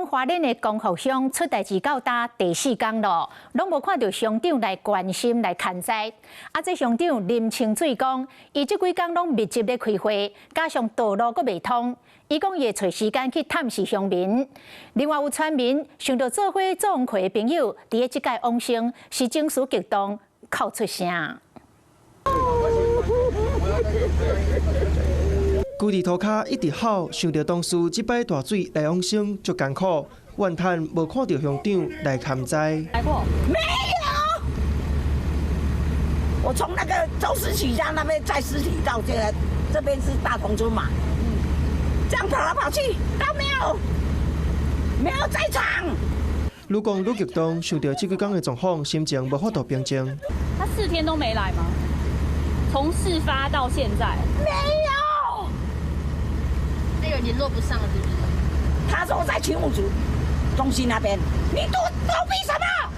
花蓮的光復鄉出代誌到今第四工咯，攏無看著鄉長來關心來勘災。啊，這鄉長林清水講，伊這幾工攏密集咧開會，加上道路閣袂通，伊講伊會揣時間去探視鄉民。另外有村民想著做伙做王會的朋友，佇咧這擺往生是情緒激動，哭出聲。跪佇塗跤一直哭，想著當時這擺大水來往生足艱苦，怨嘆無看著鄉長來勘災。來過？沒有。我從那個周思齊家那邊載屍體到這個，這邊是大同村嘛，這樣跑來跑去都沒有，沒有在場。愈講愈激動，想著這幾工的狀況，心情無法度平靜。他4天都沒來嗎？從事發到現在？沒有。那個聯絡不上了，是不是？他說在勤務組中心那邊，你躲躲避什麼？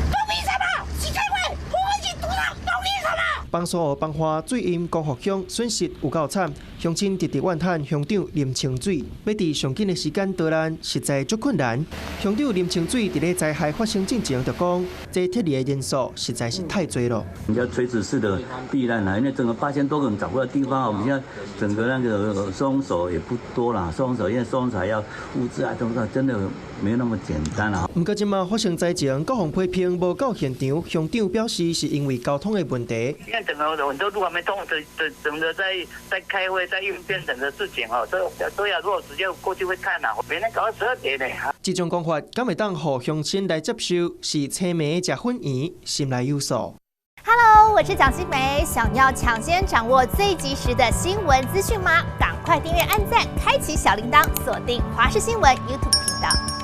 躲避什麼？是這位，不會去躲躲避什麼？崩沙予崩岸水淹光復鄉，損失有夠慘，鄉親直直怨嘆鄉長林清水，欲佇上緊的時間逃難，實在足困難。鄉長林清水佇咧災害發生進前就講，這撤離的人數實在是太濟了。人家垂直式的避難啊，因為整個8000多個人找不到地方，我們現在整個那個收容所也不多啦，收容所因為收容所還要物資啊，等等，真的沒那麼簡單啦。毋過這馬發生災情，閣予批評無到現場，鄉長表示是因為交通的問題。因為整個很多路還沒通，等等等着在開會，在應變整個事情哦，都要如果直接過去會看啦，每天搞到12點呢。這種講法，敢會當予鄉親來接受？是青暝食粉圓，心內有數。 Hello，我是蔣新梅，想要搶先掌握最及時的新聞資訊嗎？趕快訂閱、按讚、開啟小鈴鐺，鎖定華視新聞 YouTube 頻道。